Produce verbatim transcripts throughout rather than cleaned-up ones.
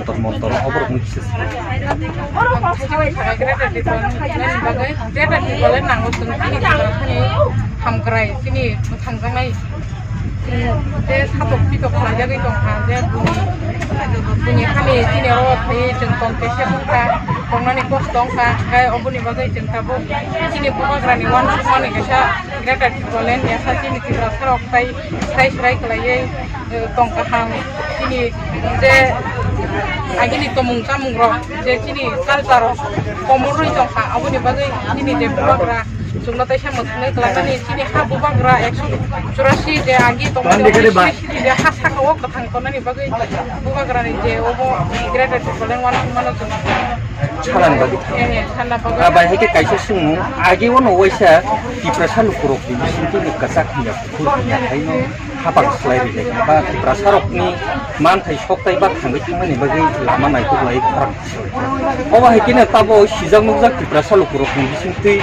jantar montor oborokni kisa. Greater Tipraland nango chwng chini Tiprasani hamkrai chini mwthangjaknai. Je satok pitok khlaijagwi tongkha, je buni, buni hani chini oro phaiwi chwng tong kaisa wngkha, tongnani kosto wngkha, hwnkhe oboni bagwi chwng tabuk chini bubagrani uansukmani kaisa Greater Tipraland ni asa chini Tiprasarok tai srai srai khlaiwi, eh, tong kaham. Chini je agini tomung chamungrok, je chini culture komorwi tongkha, aboni bagwi chini je bubagra chwngno teisa mwthangwi kwlangmani chini ha bubagra ekso churasi je agi tongmani je ha saka o kwthang tongnani bagwi bubagrani je obo Greater Tipraland uansukmano chwng. Sanani bagwi. Eh, eh, sanna bagwi. Ah, bai, hai khe kaisa swngmung, agi ono waisa Tiprasa lukurokni bisingtwi kwchak hwnwi kuphur hwnwi haino hapang slai rijak ba Tiprasarokni manthai soktai ba thangwi thangmani bagwi lama naituk lai khorang. Obo hai khe tabo sijak nukjak Tiprasa lukurokni bisingtwi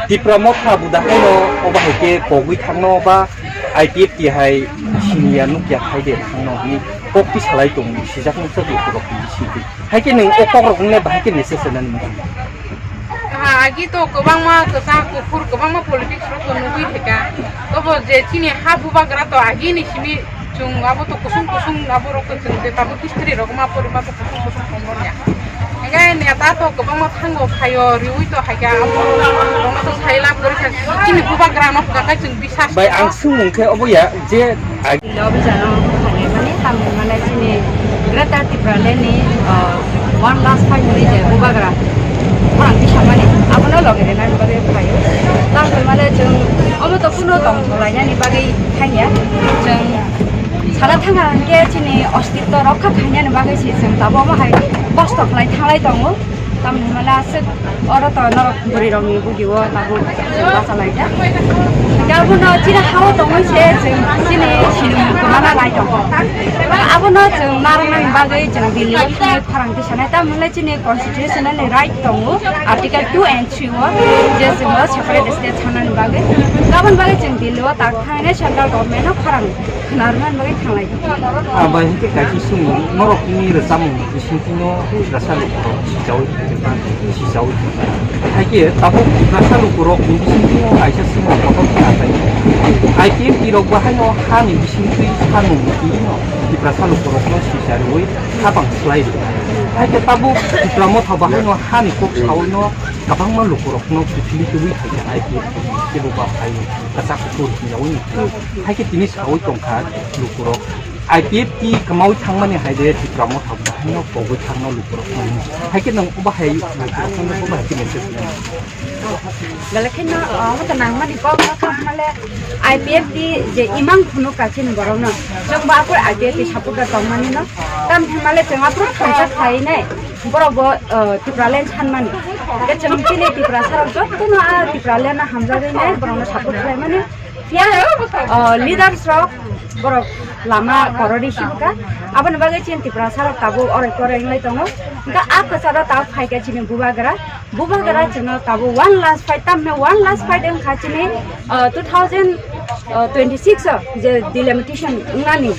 Tipra motha buda haino obo hai khe kogwi thangno ba I P F T hai siniya nukya hai de thangno hwnwi kok tisalai tong sijak nukjak lukurokni bisingtwi. Hai khe nwng o kokrok wngnai bahai khe message rwnani muchung. Ha, agi to kwbangma kwchak kuphur kwbangma politics rok to nugwi theka. Tobo je chini ha bubagra to agi ni simi chwng abo to kusung kusung abo rok to chwng je tabuk history rok ma pori ma to kusung kusung tongmani ya. Hingke neta to kwbangma thango phaio riui to haikhe abo rokno to sai lab kori kha. Chini bubagra no hwnkha khe chwng bisas. Bai, ang swngmung khe obo ya je Lobi jano khani mane tamni mane chini Greater Tipraland ni, ah, one last fight ni je bubagra khorang tisamani abono logi rina ni bagwi phaio. Tamni mane chwng omo to kuno tong tholainani bagwi thangya. Chwng sana thanga hwnkhe chini ostitto rokha khainani bagwi se chwng tabuk omo hai kosto khlai thanglai tongo. Tamni hwnmale aswk oro to norok bwrwi rokni bugi o tabuk bachalaijak. Hwnkhe abono chini ha-o tongwi se chwng chini sinimung kwmana nai tongo. Abono chwng narwknani bagwi chwng Delhi o thangwi khorang tisanai, tamni hwnle chini constitutional ni right tongo, article two and three o, je chwngno separate state sanani bagwi. Aboni bagwi chwng Delhi o tak thangwi central government no khorang khwnarwknani bagwi thanglai. Ah, bai, hwnkhe kaisa swngmung, norokni rwchapmung bisingtwino Tiprasa lukurok sichaui tongkha, sichaui tongkha. Haikhe tabuk Tiprasa lukurokni bisingtwino kaisa swngmung kotor khe achai. I P F T rok bahaino hani bisingtwi sanmung twiwino Tiprasa lukurokno sichariui habang slai rwkha. Haikhe tabuk Tipra motha bahaino hani kok saoino kwbangma lukurokno kiphilwi tubui phaikha I P F T, kebo ba hai kwchak kuphur hinjaui. Haikhe tini saui tongkha lukurok I P F T kwmaui thangmani hai de Tipra motha bo Ano kogwi thangno lukurok thangno. Hai khe nang obo hai lukurok thangno obo hai khe message rwno. Belai kheno, ah, omo to nangmani kok no kha hwnmale I P F T je imang phunuk kachini borokno. Chwng bo aphuru I P F T supporter tongmani no. Tam hwnmale chwng aphuru phaisa khlainai. Borok bo, ah, Tipraland sanmani. Khe chwng chini Tiprasa rok jotto no a Tipraland no hamjagwi nai borok no support khlaimani. Phiya, ah, leaders rok borok lama korori sibukha. Aboni bagwi chini Tiprasa rok tabuk oroi koroi wnglai tongo. Hwnkhe a kwcharo tabuk phaikha chini Bubagra. Bubagra chwngno tabuk one last fight, tamni one last fight wngkha chini, ah, two thousand twenty-six o je delimitation wngnani.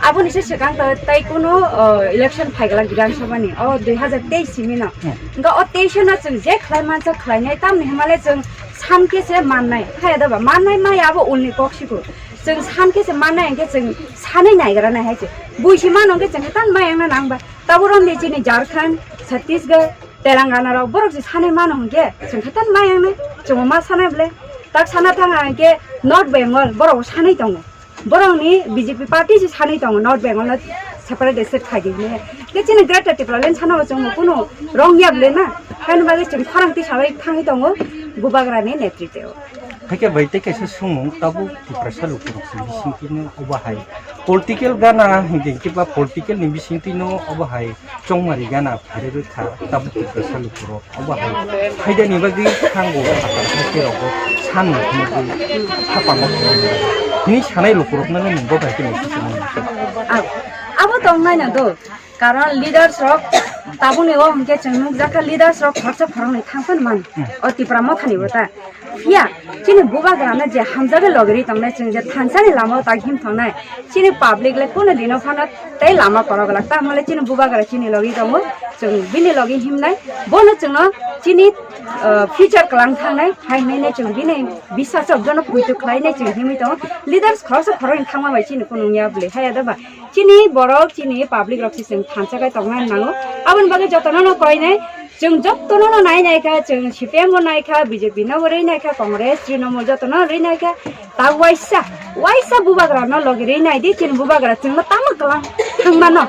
Aboni se swkang to tei kunu, ah, election phaigala Bidhan Sabha ni o dui hazar teis simi no. Hwnkhe o teis no chwng je khlai mansa khlainai, tamni hwnmale chwng san khe se mannai, haya da ba mannai maya abo ulni kok siku. Chwng san khe se mannai hwnkhe chwng sanwi naigra nai hai se. Buisi mano hwnkhe chwng khe tan maya wngna nang ba. Tabuk romni chini Jharkhand, Chhattisgarh, Telangana rok borok se sanwi mano hwnkhe chwng khe tan maya wngnai. Chwng ma sanai ble. Tak sana thang hwnkhe North Bengal borok sanwi tongo. Borokni B J P party se sanwi tongo, North Bengal no separate state khai di hinwi. Khe chini Greater Tipraland sana o chwng kunu wrong ya ble na. Haino bagwi chwng khorang twi salai thangwi tongo Bubagra ni netritwe o. Hakhe bai tei kaisa sumung tabuk Tiprasa lukurok se bisingtwi no obo hai political gana hwnkhe kiba political ni bisingtwi no obo hai chongmari gana phairwi kha tabuk Tiprasa lukurok. Obo hai phaidani bagwi thango phatar khe rogo san nangkhe hini sanai lukurokno nini bo bai khe nai. Ang abo tong nai na do, karon leaders rok tabukni o hwnkhe chwng nukjakha leaders rok khoroksa khoroknwi thangphano man o Tipra mothani bo ta. Phiya chini Bubagrano je hamjagwi logiri tongnai, chwng je thansani lama o tak him tongnai, chini public le kunu dino phano tei lama korok glak, tamo le chini Bubagra chini logi tongo, chwng bini logi himnai, bono chwngno chini, ah, future kwlang thangnai hai hinwi chwng bini bisas o bono puitu khlainai chwng himwi tongo. Leaders khoroksa khoroknwi thangma bai chini kunu wngya bwlwi haya da ba. Chini borok, chini public rok se chwng thansa khai tongna nango. Aboni bagwi jotono no koinai, chwng jotono no nai nai kha, chwng C P M bo nai kha, B J P no bo rwi nai kha, Congress, Trinamool jotono rwi nai kha. Ta waisa, waisa Bubagra no logi rwi nai di, chini Bubagra chwngno tamo kwlang thangmano.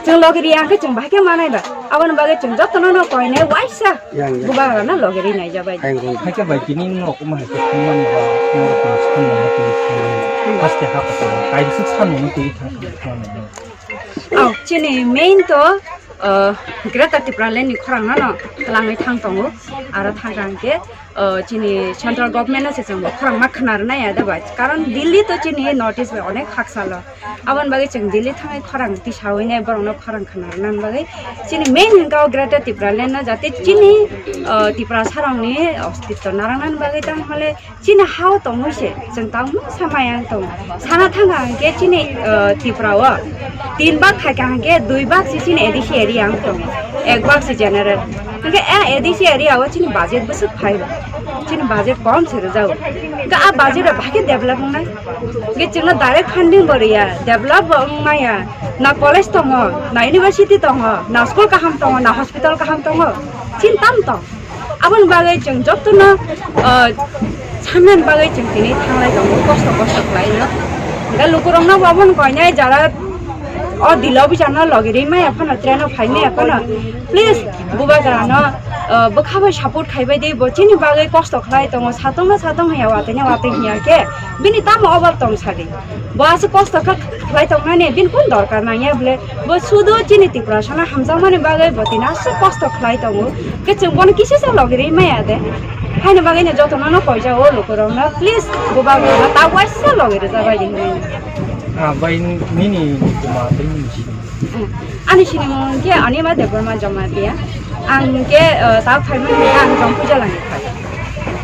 Chwng logi rwi ang khe chwng bahai khe manai ba. Aboni bagwi chwng jotono no koinai waisa Yang, yang. Bubagra no logi rwi nai jabai. Yang, yang. Hakhe bai tini norok omo hai khe thangmani ba norok ni samung no tini thangmani. Hmm. Haste ha kotor kaisa samung no tini thang thangmani. Oh, chini main to, uh, Greater Tipraland ni khorang no no twlangwi thang tongo. Aro thang thang khe, uh, chini central government no se chwng bo khorang ma khna rwnai ya da bai. Karon Delhi to chini North East bai onek haksa lo. Aboni bagwi chwng Delhi thangwi khorang tisawi nai borokno khorang khna rwna bagwi chini main hwnkha o Greater Tipraland no jate chini, ah, Tiprasa rokni ostitto narwkna bagwi tamo le chini ha o tongwi se chwng tamo sa maya wng tongo. Sana thangkha hwnkhe chini, ah, Tripura o tin bag khaikha hwnkhe dui bag se chini A D C area wng tongo, ek bag se general. Hwnkhe a A D C area o chini budget bwswk phai rw, chini budget kom se rwjago. Hwnkhe a budget rok bahai khe develop wngnai. Hwnkhe chwngno direct funding bo rwya, develop bo wngmaya. Na college tongo, na university tongo, na school kaham tongo, na hospital kaham tongo. Chini tam tong. Aboni bagwi chwng jotono, ah, sanani bagwi chwng tini thanglai tongo, kosto kosto khlaino. Hwnkhe lukurokno bo abono koinai jara o Delhi officer no logi rwi maya phano, train o phai maya phano. Please, Bubagrano, ah, bwkha bai support khaibai di, bo chini bagwi kosto khlai tongo, satongno satong hiya, watwino watwi hiya khe, bini tamo obab tong sadi. Bo aswk kosto kha khlai tongnani, bini kun dorkar nangya bole, bo sudu chini Tiprasano hamjakmani bagwi bo tini aswk kosto khlai tongo, khe chwng bono kisa se logi rwi maya de. Haini bagwino jotono no koijao lukurokno, please, Bubagrano ta waisa logi rwjabai di hinwi. Ah, bai nini tuma tei nini sini. Hmm. Ani sinimung hwnkhe Anima Debbarma Jamatia. Ang hwnkhe, uh, ta phaimani hwnkhe ang Jompuija langwi phai.